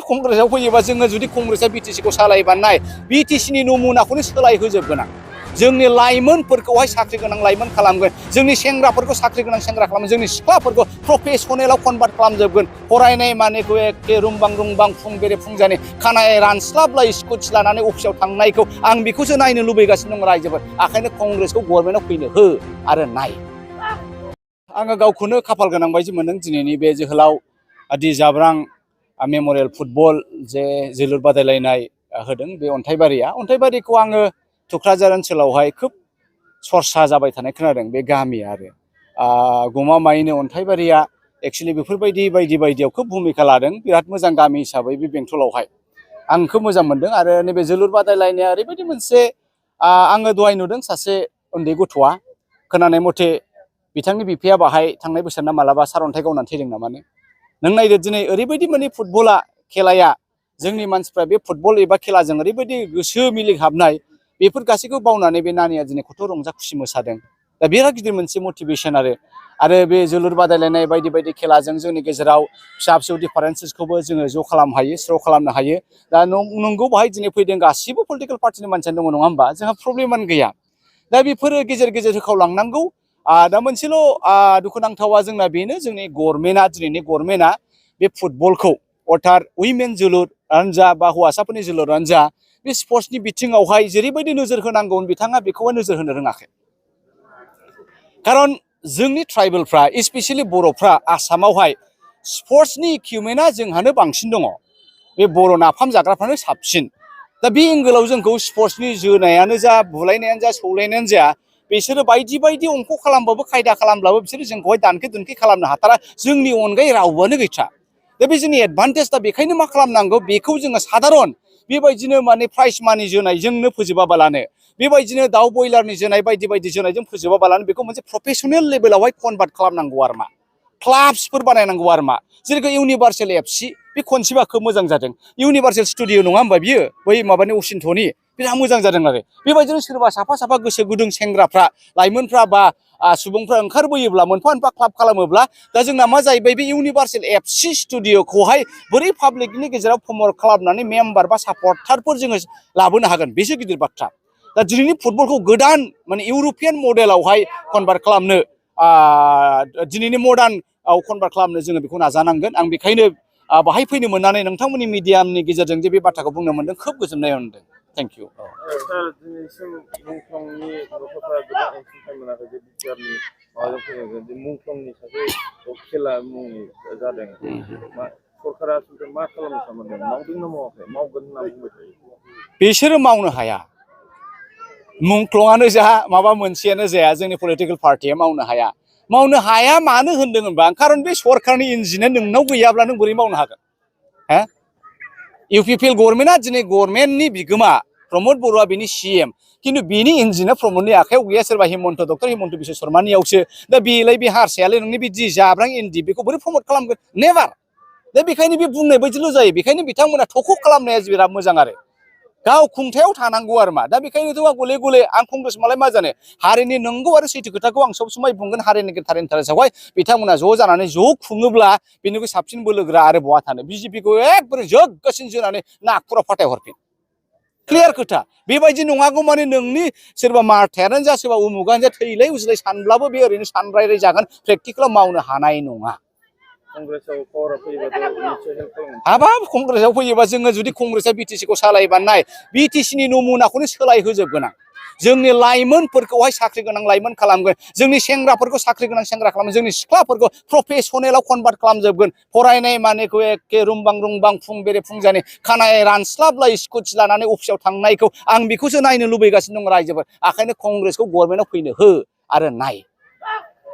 कंग्रेसआव फैयोबा जोङो जुदि कंग्रेसआ बिटिसिखौ सालायोबा नाय बिटिसिनि नमुनाखौनो सोलायहोजोबगोन आं जोंनि लाइमोनफोरखौहाय साख्रि गोनां लाइमोन खालामगोन जोंनि सेंग्राफोरखौ साख्रि गोनां सेंग्रा खालामगोन जोंनि सिख्लाफोरखौ प्रफेसनेलाव कनभार्ट खालामजोबगोन फरायनाय मानेखौ एखे रुंबां रुंबां फुं बेरे फुंजानि खानाय रानस्लाबलाय स्कुटि लानानै अफिसाव थांनायखौ आं बेखौसो नायनो लुबैगासिनो दं रायजोफोर ओंखायनो कंग्रेसखौ गभर्नमेन्टआव फैनो हो आरो नाय आङो गावखौनो खाफाल गोनां बायदि मोनदों दिनैनि बे जोहोलाव दि जाब्रां मेमरियेल फुटबल जे जोलुर बादायलायनाय होदों बे अन्थाइबारिखौ आङो थुक्राझार ओनसोलावहाय खोब सरसा जाबाय थानाय खोनादों बे गामिया आरो गमामायैनो अन्थाइबारिया एक्सुअलि बेफोरबायदि बायदियाव खोब भूमिका लादों बिराद मोजां गामि हिसाबै बे बेंटलावहाय आं खोब मोजां मोनदों आरो नैबे जोलुर बादायलायनाया ओरैबायदि मोनसे आङो दहाय नुदों सासे उन्दै गथ'आ खोनानाय मथे बिथांनि बिफाया बाहाय थांनाय बोसोरना मालाबा सारअन्थाइ गावनानै थैदों नामानो नों नायदो दिनै ओरैबायदि माने फुटबला खेलाया जोंनि मानसिफ्रा बे फुटबल एबा खेलाजों ओरैबायदि गोसो मिलिहाबनाय बेफोर गासैखौ बावनानै बे नानिया दिनै खथ' रंजा खुसि मोसादों दा बिराद गिदिर मोनसे मटिभेसन आरो बे जोलुर बादायलायनाय बायदि खेलाजों जोंनि गेजेराव फिसा फिसौ डिफारेन्सेसखौबो जोङो ज' खालामनो हायो स्र' खालामनो हायो दा नंगौ बाहाय दिनै फैदों गासिबो पलिटिकेल पार्टिनि मानसियानो दङ नङा होमबा जोंहा प्रब्लेमानो गैया दा बेफोरो गेजेर होखावलांनांगौ दा मोनसेल' दुखुनांथावा जोंना बेनो जोंनि गभर्नमेन्टआ दिनैनि गभर्नमेन्टआ बे फुटबलखौ अर्थात उइमेन जोलुरानो जा बा हौवासाफोरनि जोलुरानो जा बे स्पर्ट्सनि बिथिङावहाय जेरैबायदि नोजोर होनांगौ बिथाङा बेखौहाय नोजोर होनो रोङाखै खारन जोंनि ट्राइबेलफ्रा स्पेसियेलि बर'फ्रा आसामावहाय स्पर्ट्सनि इकुइपमेन्टआ जोंहानो बांसिन दङ बे बर' नाफाम जाग्राफ्रानो साबसिन दा बे एंगोलाव जोंखौ स्पर्ट्सनि जोनायानो जा बुलायनायानो जा सौलायनायानो जा बिसोरो बायदि अंख खालामबाबो खायदा खालामब्लाबो बिसोरो जोंखौहाय दानखे दुनखे खालामनो हाथारा जोंनि अनगायै रावबोआनो गैथारा दा बे जोंनि एडभान्टेज दा बेखायनो मा खालामनांगौ बेखौ जोङो साधारन बेबायदिनो माने प्राइज मानि जोनायजोंनो फोजोबाबालानो बेबायदिनो दाउ बयलारनि जोनाय बायदि जोनायजों फोजोबाबालानो बेखौ मोनसे प्रफेसनेल लेभेलावहाय कनभार्ट खालामनांगौ आरो मा क्लाब्सफोर बानायनांगौ आरो मा जेरै इउनिभार्सेल एफसि बे कनसेप्टआ खोब मोजां जादों इउनिभार्सेल स्टुडिअ नङा होमबा बियो बै माबानि असिन्थ'नि बिराद मोजां जादों आरो बेबायदिनो सोरबा साफा गोसो गुदुं सेंग्राफ्रा लाइमोनफ्रा बा सुबुंफ्रा ओंखारबोयोब्ला मोनफा क्लाब खालामोब्ला दा जोंना मा जाहैबाय बे इउनिभार्सेल एफसि स्टुडिअखौहाय बोरै पाब्लिकनि गेजेराव प्रमट खालामनानै मेम्बार बा सापर्टारफोर जोङो लाबोनो हागोन बेसो गिदिर बाथ्रा दा दिनैनि फुटबलखौ गोदान माने इउर'पियान मडेलावहाय कनभार्ट खालामनो दिनैनि मडार्नआव कनभार्ट खालामनो जोङो बेखौ नाजानांगोन आं बेखायनो बाहाय फैनो मोननानै नोंथांमोननि मिडियामनि गेजेरजों जे बे बाथ्राखौ बुंनो मोनदों खोब गोजोननाय मोनदों थेंक इउ सार दिनैसिम मुंख्लंनि गथ'फोरा गोबां अनसुंथाइ मोनाखै जे बिटिआरनि माबाजों फैनाय जे मुंख्लंनि सासे खेला मुंनि जादों सरकारा मा खालामनो सानदों मावदों ना मावाखै मावगोन होनना बुंबाय थायो बिसोरो मावनो हाया मुंख्लंआनो जा माबा मोनसेयानो जाया जोंनि पलिटिकेल पार्टिया मावनो हाया मानो होनदों होनबा खारन बे सरकारनि इन्जिना नोंनाव गैयाब्ला नों बोरै मावनो हागोन हो इउपिपिएल गभर्नमेन्टआ दिनै गभर्नमेन्टनि बिगोमा प्रमद बर'आ बिनि सिएम किन्तु बिनि इन्जिना प्रमदनि आखायाव गैया सोरबा डक्टर हिमन्त बिश्व शर्मानियावसो दा बेलाय बे हारसायालाय नोंनि बे जि जाब्रां एनडि बेखौ बोरै प्रमट खालामगोन नेभार दा बेखायनो बे बुंनाय बायदिल' जायो बेखायनो बिथांमोना थख' खालामनाया बिराद मोजां आरो गाव खुंथायाव थानांगौ आरो मा दा बेखायनोथ' गले आं कंग्रेस मालाय मा जानो हारिनि नंगौ आरो सैथो खोथाखौ आं सब समाय बुंगोन हारिनि गेजेर इन्टारेस्टआवहाय बिथांमोना ज' जानानै ज' खुङोब्ला बेनिख्रुइ साबसिन बोलोग्रा आरो बहा थानो बिजेपिखौ एकदम जोगगासिन जोनानै नागपुराव फाथायहरफिन क्लियार खोथा बेबायदि नङागौ माने नोंनि सोरबा मारथायानो जा सोरबा उमुगानो जा थैलाय उजिलाय सानब्लाबो बे ओरैनो सानरायराय जागोन प्रेक्टिकेलाव मावनो हानाय नङा हाबाब कंग्रेसआव फैयोबा जोङो जुदि कंग्रेसआ बिटिसिखौ सालायोबा नाय बिटिसिनि नमुनाखौनो सोलायहोजोबगोन आं जोंनि लाइमोनफोरखौहाय साख्रि गोनां लाइमोन खालामगोन जोंनि सेंग्राफोरखौ साख्रि गोनां सेंग्रा खालामगोन जोंनि सिख्लाफोरखौ प्रफेसनेलाव कनभार्ट खालामजोबगोन फरायनाय मानेखौ एखे रुंबां फुं बेरे फुंजानि खानाय रानस्लाबलाय स्कुटि लानानै अफिसाव थांनायखौ आं बेखौसो नायनो लुबैगासिनो दं रायजोफोर ओंखायनो कंग्रेसखौ गभर्नमेन्टआव फैनो हो आरो नाय